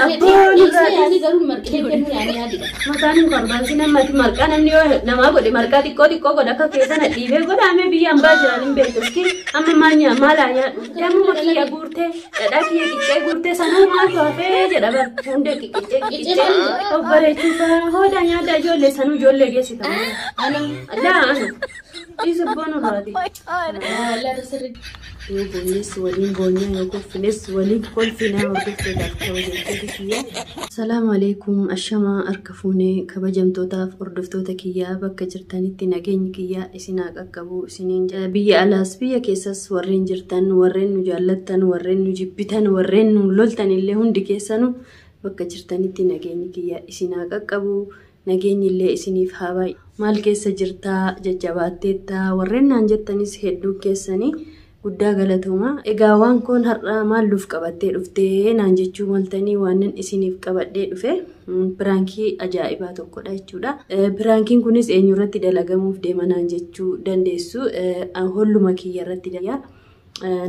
Abboo Yaani garuu marqitee kennuu yaani yaadidha. Mataan hin barbaachisi namatti marqaa namni yoo namaa godhe marqaa xiqqoo xiqqoo godha akka keessana dhiibee godhaamee biyya hambaa jiran hin beektu. Iski amma maal nyaa maalaa nyaadhu? Damma kiyya guurtee dhadhaa kiyya qixxee guurtee sanuu maaltu hafee jedha bar hundee qiqqicee qiqqicee obbareechuu faa hoodaa nyaadhaa ijoollee sanuu ijoollee geessita. Ana. Laa anu dhiisa boonurraati. Wallaahi sirri. Yoo boonyees waliin boonyaa yoo kolfines waliin kolfinaa hordoftoota kabajamtoota kiyyaa. Salaamu alaikum ashamaa harka fuunee kabajamtootaaf hordoftoota kiyyaa bakka jirtanitti nageenyi kiyyaa isin haa qaqqabu isiniin jedha. Biyya alaas biyya keessas warreen jirtan warreen nu jaallattan warreen nu jibbitan warreen nu loltan illee hundi keessanuu bakka jirtanitti nageenyi kiyyaa isin haa qaqqabu. Nageenyi illee isiniif haa baay'atu. Maal keessa jirtaa jajjabaatteettaa warreen naan jettanis hedduu keessanii guddaa galatooma. Egaa waan koon har'aa maal nuuf qabattee dhuftee naan jechuu maltanii waanin isiniif qabadhee dhufe piraankii ajaa'ibaa tokkodha jechuudha. Piraankiin kunis eenyurratti dalagamuuf deema naan jechuu dandeessu. Holluma kiyya irratti dalagaa.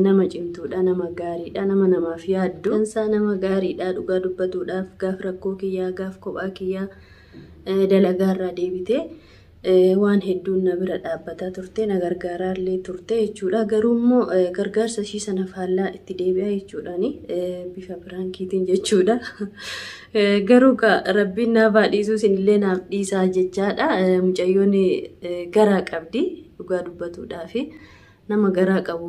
Nama cimtuudha, nama gaariidha, nama namaaf yaaddu. Dansaa nama gaariidha dhugaa dubbatuudhaaf gaaf rakkoo kiyyaa, gaaf kophaa kiyyaa dalagaarraa deebitee waan hedduun na bira dhaabbataa turte na gargaaraallee turte jechuudha. Garuu immoo gargaarsa ishii sana faallaa itti deebi'a jechuudhaani bifa piraankiitiin jechuudha. Garuu ka rabbiin naaf haa dhiisuu isinillee naaf dhiisaa jechaadha. Mucayyoon garaa qabdi dhugaa dubbatuudhaafi. Nama garaa qabu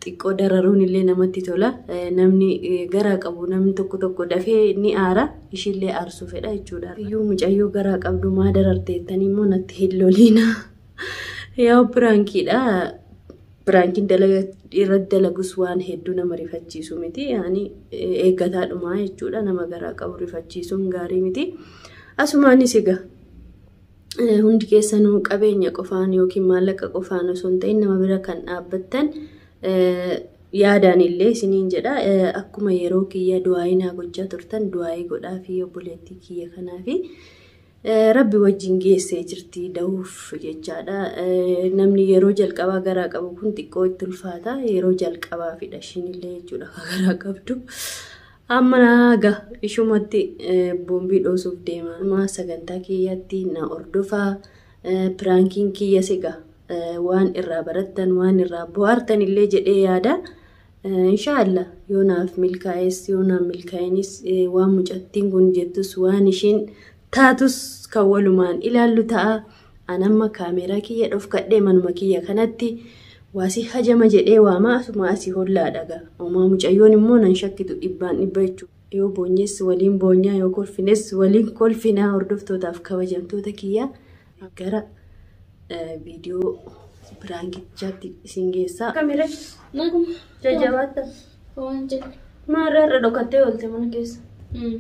xiqqoo dararuun illee namatti tola. Namni garaa qabu namni tokko tokko dafee ni aara ishiillee aarsuu fedha jechuudha. Iyyuu mucayyoo garaa qabdu maa dararteettanii immoo natti hin loliina. Yaa piraankiidha. Piraankiin irratti dalagus waan hedduu nama rifachiisu miti. Yaani eeggataadhuma jechuudha. Nama garaa qabu rifachiisuun gaarii miti. Asumaanis egaa hundi keessanuu qabeenya qofaan yookiin maallaqa qofaan osoo hin ta'in nama bira kan dhaabbattan yaadaan illee isiniin jedha. Akkuma yeroo kiyya du'aayii naa gochaa turtan du'aayii godhaa fi obboleettii kiyya kanaa fi rabbi wajjin geessee jirti da'uuf jechaadha. Namni yeroo jalqabaa garaa qabu kun xiqqoo itti ulfaata. Yeroo jalqabaafidha ishiin illee jechuudha garaa qabdu. Amma naga ishumatti boombii dhoosuuf deema. Amma sagantaa kiyyatti na hordofaa. Piraankiin kiyya siga waan irraa barattan waan irraa bohaartan illee jedhee yaada. Inshaallah yoo naaf milkaa'es yoo naaf milkaa'enis waan mucattiin kun jettus waan ishiin taatus kan walumaan ilaallu ta'a. An amma kaameeraa kiyya dhofkadhee manuma kiyya kanatti waasii hajama jedhee waama asuma asii hollaa dhaga. Uumaa mucayyoon immoo nan shakkitu dhibbaan dhibba jechuudha. Yoo boonyees waliin boonyaa yoo kolfines waliin kolfinaa hordoftootaaf kabajamtoota kiyya gara viidiyoo piraankichaatti isin geessaa. Kamiree Naguma. jajjabaatta. Waan jedhu. Maarraa irra dhokattee oolte mana keessa.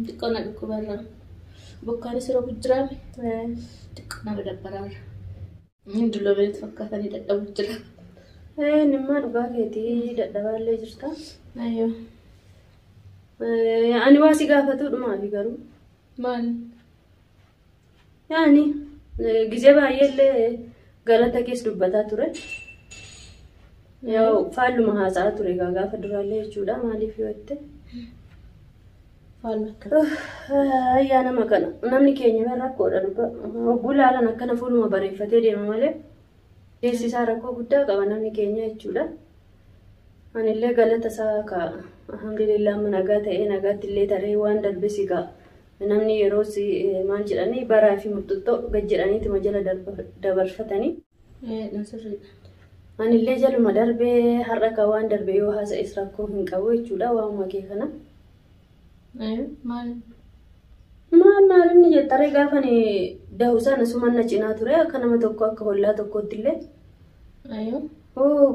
Xiqqoo na dhukkubarra. Bokkaanis roobu jiraame. Xiqqoo na dabbaraarra. Dulloomeetti fakkaatanii dadhabu jira. Nimmaa dhugaa keetii dadhabaallee jirta. Ayyoo. Ani waa si gaafatu dhumaafi garuu. Maal? Yaani gizee baay'eellee galata keessa dubbataa ture. Yoo faalluma haasa'aa ture egaa gaafa duraallee jechuudha maaliif yoo jette. Faalluma akka. Ayyaa nama kana namni keenya bira rakkoodha dhugaa. Hogguu laalan akkana fuuluma bareeffatee deema malee keessi isaa rakkoo guddaa qaba namni keenya jechuudha. Anillee galata isaa ka alhamdulillah amma nagaa ta'ee nagaatti illee taree waan darbe si ga'a. Namni yeroo si maal jedhanii baraa fi murtuttoo gad jedhaniituma jala dabarfatanii. Sirriidha. Anillee jaluma darbee har'a ka waan darbe yoo haasa'es rakkoo hin qabu jechuudha waanuma kee kana. Maal? Maal maal inni jettaree gaafa ani dahu sana suma na cinaa ture akka nama tokko akka hollaa tokkootti illee. Ayyoo.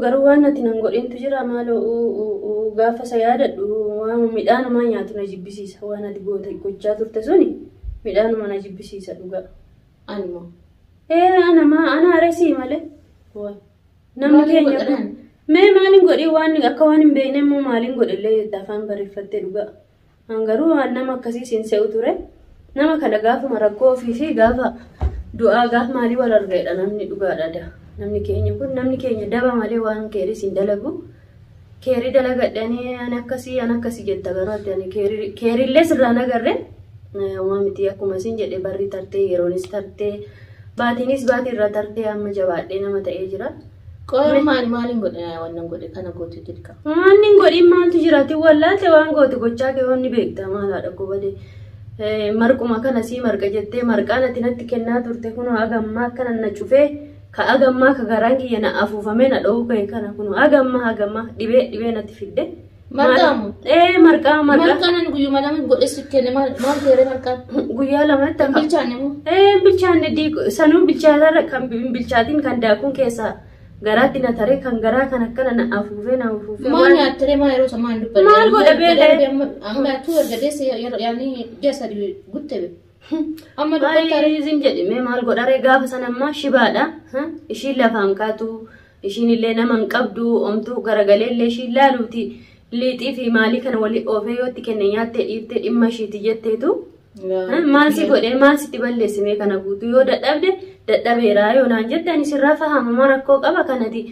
Garuu waan ati nan godhintu jira maaloo gaafa isa yaadadhu waan midhaanumaa nyaatu na jibbisiisa waan ati gochaa turte suni midhaanuma na jibbisiisa dhugaa. Ani moo? Ana maa ana aresii malee. Waan. Namni keenya kun mee maaliin godhii waan akka waan hin beekne immoo maaliin godhillee jette afaan bareeffattee dhugaa. An garuu waan nama akkasii siin se'u ture. Nama kana gaafuma rakkoo ofii fi gaafa du'aa gaafa maalii wal argaidha namni dhugaadha. Namni keenya kun namni keenya daba malee waan keeris hin dalagu. Keerii dalagadhanii ani akkasii ani akkasii jetta garuu ati ani keeriillee sirraan agarre waan miti akkuma isin jedhe barri tartee yeroonis tartee baatiinis baatiirra tartee amma jabaadhee nama ta'ee jira. Qo'ee maali maaliin godhe wannan godhe kana goote jedhka. Waan hin godhin maaltu jiraati wallaalte waan goote gochaa kee waan ni beekta maal haadha gobadee. Marquma kana sii marqa jettee marqaan ati natti kennaa turte kun hagammaa akkana na cufee ka hagammaa ka garaan kiyya na afuufamee na dhoowwu ka'e kana kun hagammaa hagammaa dhibee dhibee natti fidde. Marqaamu? Ee marqaa marqaa. Marqaan ani guyyuma lama godhe si kenne maal maal ta'e marqaan? Guyyaa lamatti Kan akka. bilchaanne moo? Ee bilchaanne diiku sanuu bilchaatarra kan hin bilchaatiin kan daakuun keessaa garaatti na taree kan garaa kan akkana na afuufee na afuufee. Maal nyaattee maal yeroo samaa hin dubbanne? Maal godha beela'ee? Amma tuu erga deesse yeroo yaani ji'a sadii gutte be. Amma dubbattaa Maal isin jedhime maal godharee gaafa sana ammaa shibaadha. Ishiin lafaan kaatu ishiin illee nama hin qabdu omtuu garagalee illee ishiin laaluuti liixii fi maalii kana walii oofee yoo itti kenne nyaattee dhiiftee dhimma ishiiti jetteetu. Maal si godhee maal sitti balleessimee kana guutuu yoo dadhabde dadhabeeraa yoo naan jette ani sirraa fahamamaa rakkoo qaba kanati.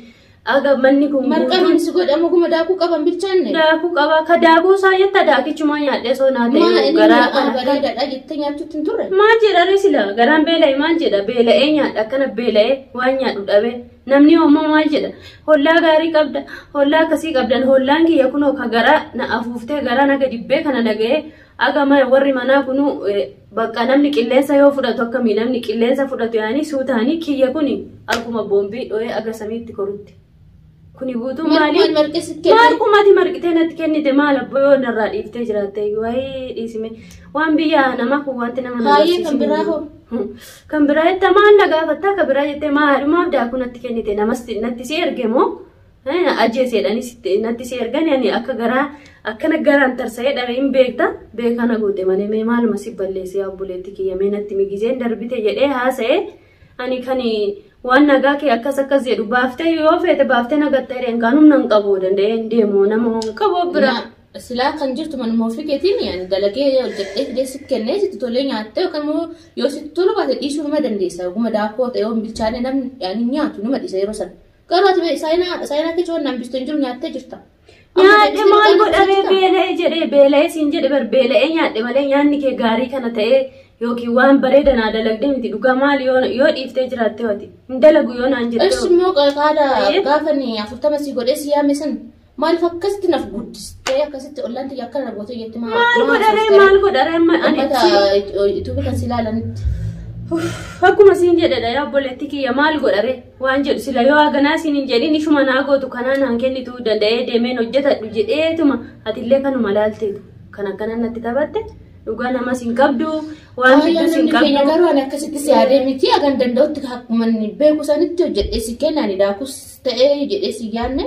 Aga manni kun Marqaan guutuun ani si godhe amma guma daakuu qaban bilchaanne. daakuu qaba. Ka daakuu isaa jetta daakichumaa nyaadhee soo naa Maa ta'e inni garaa mi'aa kana akka bareedaadha jettee nyaachuutti hin turre. Maal jedha ree sila garaan beela'e maal jedha beela'ee nyaadha akkana beela'ee waan nyaadhu dhabe namni homaa maal jedha hollaa gaarii qabda hollaa akkasii qabdan hollaan kiyya kunoo ka garaa na afuuftee garaa naga dibbee kana naga'ee aga warri manaa kunuu bakka namni qilleensa yoo fudhatu akkamii namni qilleensa fudhatu yaanii suutaanii kiyya kuni akkuma boombii dho'ee aga samiitti korutti. Kuni guutuu maali? Marqaan marqee si kenne. Maal kumati marqitee natti kennite maal abbo yoo narraa dhiiftee jiraatte waayee dhiisime waan biyya namaa kun wanti nama Haayee kan biraa hoo? Kan biraa jette maal na gaafattaa kan biraa jettee maalumaaf daakuu natti kennite namas natti si erge moo ajjeeseedhanis natti si ergan ani akka garaa akkana garaan tarsa'ee dhabe hin beekta beekana goote malee mee maaluma si balleessee obboleetti kiyya mee natti migizeen darbite jedhee haasa'ee ani kan waan nagaa kee akkas akkas jedhu baaftee yoo feete baaftee nagatta jedheen kan humna hin qabu danda'ee hin deemu nama hin qabu bira. Silaa kan jirtu manuma ofii keetiin ani dalagee hojjedhee fidee si kennee sitti tolee nyaattee yookaan immoo yoo sitti tolu baate dhiisuu numa dandeessa. Guma daakuu ta'e yoo hin bilchaanne namni yaani nyaatu numa dhiisa yeroo sana. Garuu ati saayinaa keessa waan hambistee hin jiru nyaattee jirta. Nyaadhe maal godharee beela'ee jedhee beela'ee siin jedhe bar beela'ee nyaadhe malee nyaanni kee gaarii kana ta'ee yookiin waan bareeda naa dalagdee miti dhugaa maal yoo dhiiftee jiraatte hoti hin dalagu yoo naan jette. Ishi immoo qaada gaafa ni 40 si godhee si yaame san maaliif akkasitti naf guddistee akkasitti ollaan tiyya akkana gootee jetti maal Maal godharee maal godharee amma ani Uummata Itoophiyaa kan si ilaalanitti. Akkuma siin jedhedha yaa obboleetti kiyya maal godhare waan jedhu sila yoo haganaa siin hin jedhin ishuma naa gootu kanaa naan kennitu danda'ee deemeen hojjetadhu jedheetuma atillee kanuma laalteetu kan akkana natti taphatte dhugaa namas hin qabdu waan Ayyaa fidus hin namni keenya qabdu. garuu ani akkasitti si yaadee miti hagan danda'utti akkuma inni beeku sanitti hojjedhee si kenna ani daakus ta'ee jedhee si yaadne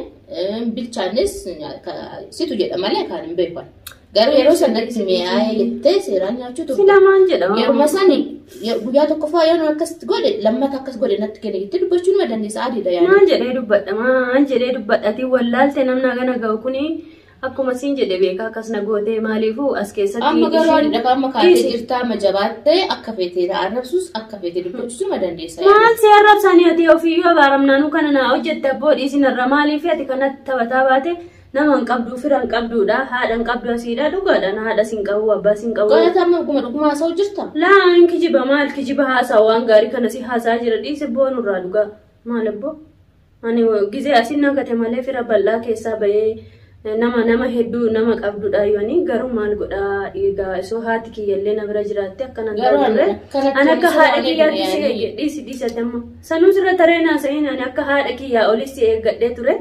bilchaannes situ jedha malee kan hin beeku. Garuu yeroo sanatti mi'aayee jettee seeraan nyaachuu turte. Sila maal jedhama? Yeruma sani guyyaa tokkoffaa yoo akkasitti godhe lammata akkas godhe natti kenne jettee dubbachuu numa dandeessa adiidha yaani. Maal jedhee dubbadha maal jedhee dubbadha wallaalte namni hagana ga'u kuni akkuma siin jedhe beekaa akkas na gootee maaliifuu as keessatti. Amma garuu adiidha amma kaatee jirta amma jabaattee akka feetee arrabsus akka feetee dubbachuus numa dandeessa. Maal si arrabsanii ati ofiiyyuu abaaramnaanuu kana naa hojjette abboo dhiisin irra maaliif ati kanatti taphataa baate nama hin qabdu fira hin qabduudha haadha hin qabdu asiidha dhugaadha haadha sin qabu abbaa sin qabu. Qoyata amma dhuguma dhuguma haasa'u jirta. Laan kijiba maal kijiba haasaa waan gaarii kana si haasaa jira dhiise boonurraa dhugaa maal abboo ani gizee asin nagate malee fira bal'aa keessaa bahee nama nama hedduu nama qabdudha yooni garuu maal godhaa dhiigaa isoo haati kiyyallee na bira jiraatte akkana Garuu ani turre akkanatti ani akka osoo haadha ani kiyyaatti si yaani- dhiisi dhiisate amma sanuu sirra taree naasa'in ani akka haadha kiyyaa olis si eeggadhee ture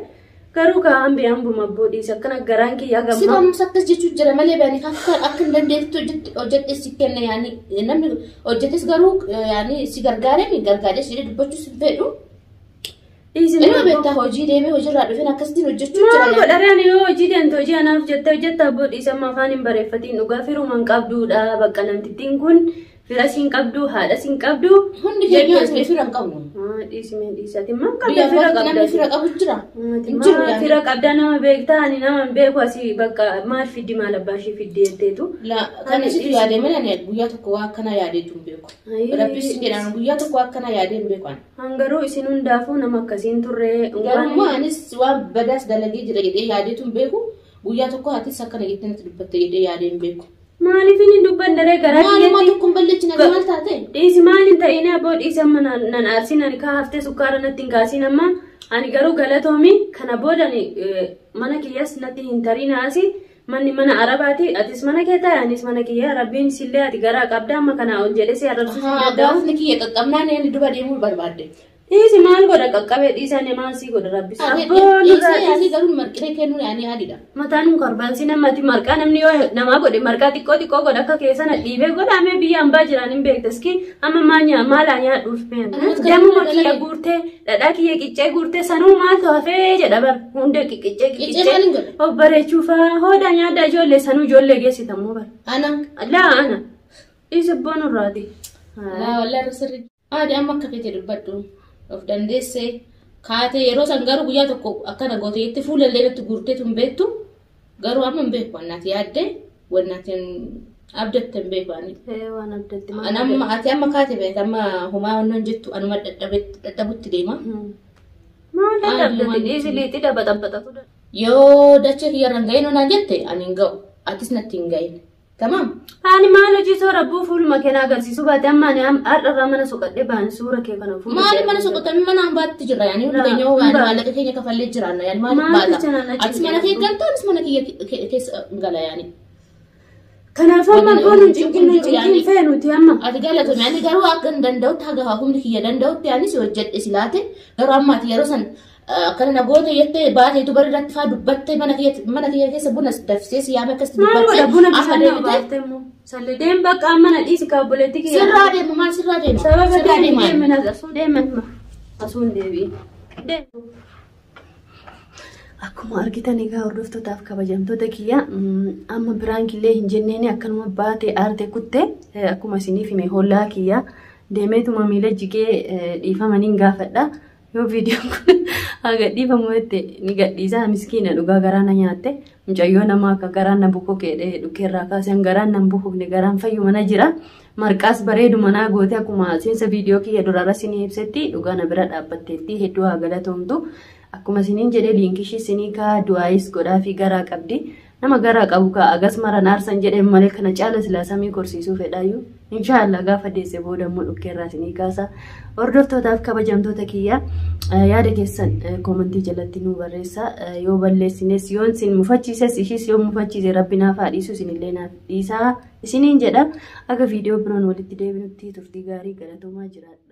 garuu kaa hambi hambuma abboo dhiise akkana garaan kiyyaa Si gammaa kamsa akkas jechuun jira malee baani akka akka hin dandeettu hojjette si kenna yaani namni hojjetes garuu yaani si gargaaree gargaarees jedhee dubbachuus hin fedhu. dhiisi Inni beektaa hojii deemee hojiirraa dhufeen akkasitiin hojjechuu jira. Maal godharee ani yoo hojii deemte hojii anaaf jettee hojjetta abboo dhiise amma afaan hin bareeffatiin dhugaa firuma hin qabduudha bakka namtittiin kun Fira siin qabdu, haadha siin qabdu. Hundi keenya asii fira hin qabnu. Dhiisime dhiisati maal qabda Biyya fira abbaa qabda. Namni fira qabu jira. Hin jiru Maal yaani. fira qabda nama beektaa ani nama hin beeku asii bakka maal fiddi maal abbaa ishee fiddi jetteetu. La kan isitu yaadee malee ani guyyaa tokko waa akkana yaadeetu hin beeku. Rabbis hin jedhaan guyyaa tokko waa akkana yaadee hin beeku ani. Hangaruu isin hundaafuu nama akkasiin turre. Garummaa anis waan badaas dalagee jira jedhee yaadeetu hin beeku. Guyyaa tokko atis akkana jettee natti dubbatte jedhee yaadee hin beeku. Maaliif inni dubbanne ree garaa Maalummaa kiyyatti? tokko hin balleessine ati maal taate? Dhiisi maal hin ta'in abboo dhiisi amma nan aarsin ani kaa haftee sukkaara natti hin kaasin amma ani garuu galatoomi kana booda ani mana kiyyas natti hin tarin haasi manni mana arabaati atis mana kee taa'e anis mana kiyya rabbiin sillee ati garaa qabda amma kana ol jedhee si arrabsuu hin Haa danda'u. gaafni kiyya qaqqabnaan inni duba deemuu barbaadde. Dhiisi maal godha qaqqabee dhiisi ani maal sii godha rabbi. Abboo nurraa Dhiisee dhiisi. ani garuu marqinee kennuun ani adiidha. Mataan kun korbansi namatti marqaa namni yoo namaa godhe marqaa xiqqoo xiqqoo godha akka keessana dhiibee godhamee biyya hambaa jiran hin beekte iski amma maal nyaa maalaa nyaadhuuf Amma kan damuma nama kiyya dalage. guurtee dhadhaa kiyya qiccee guurtee sanuu maaltu hafee jedha bar hundee qiccee Qiccee qiccee maaliin godha? obbareechuufaa hoodaa nyaadhaa ijoollee sanuu ijoollee geessitamuu bar Ana. laa ana dhiisi boonurraati. Laa wallee irra sirri. Haadhi amma akka feete dubbadhu. Of dandeessee kaatee yeroo san garuu guyyaa tokko akkana goote jettee fuulallee irratti guurteetu hin beektu. Garuu amma hin beeku wannaati yaaddee wannaati abdatte hin beeku ani. Waan abdatti Ani amma ati amma kaate beekta amma homaa wannan jettu anuma dadhabutti deema. Maal dadhabdati dhiisi liixii dabaxabbaxatu. Yoo dachee kiyyarra hin gahin naan jette ani hin ga'u. Atis natti hin gahin. Tamaam. Ani maal hojii soora buu fuuluma kee agarsiisuu baate amma ani har'arraa mana soqadhee ba'an suura kee kana fuula. Maali mana soqotame mana hambaatti jirra yaani hundi keenya Laa, waan hambaa. maallaqa keenya kafallee jiraanna yaani maaliif Maal baata? jecha naan achi Atis mana kee galta anis mana kiyya keessa gala yaani. Kanaafuu amma boonu cinqin nu cinqin feenuti amma. Ati galatoomi ani garuu akka hin danda'utti haga humni kiyya danda'utti anis hojjedhe silaate garuu amma ati yeroo san akkana na goote jettee baateetu bari irratti faa dubbatte mana kiyya keessa buna dafsee si yaame akkasitti Maal godha dubbatte buna amma bishaan nama deebitee baaftee immoo. Sallee deem bakka amma na dhiisi kaabboleetti kiyya. sirraa deema maal sirraa deema Sababa sirraa deemi deema deemen asuu deemen asuun deebi'i. Deemi. Akkuma argitan egaa hordoftootaaf kabajamtoota kiyya amma biraankillee hin jenneeni akkanuma baate aarte kutte akkuma isiniif hime hollaa kiyya deemeetuma miila jigee dhiifamaniin gaafadha. Yoo viidiyoon kun haa gadhiifamu jette ni gadhiisa miskiina dhugaa garaa na nyaatte mucayyoo namaa akka garaan na bukoo dhukkeerraa kaasan garaan na bukufne garaan fayyu mana jira. Marqaas bareedu manaa goote akkuma seensa viidiyoo kiyya duraarra isinii ibsetti dhugaa na bira dhaabbatteetti hedduu haa galatoomtu. Akkuma isiniin jedhee liinkii ishii isinii kaa du'aayis godhaa fi garaa qabdi. Nama garaa qabu kaa agas mara naarsan jedheen malee kana caala silaa samii korsiisuu fedhaayyuu. Inshaallah gaafa deesse booda immoo dhukkeerraa isinii kaasa. Hordoftootaaf kabajamtoota kiyya yaada keessan koomentii jalatti nu barreessa. Yoo balleessines yoo isin mufachiises ishiis yoo mufachiise rabbi naaf haa dhiisu isinillee naaf dhiisaa isiniin jedha. Akka viidiyoo biroon walitti deebinutti turtii gaarii galatoomaa jiraadha.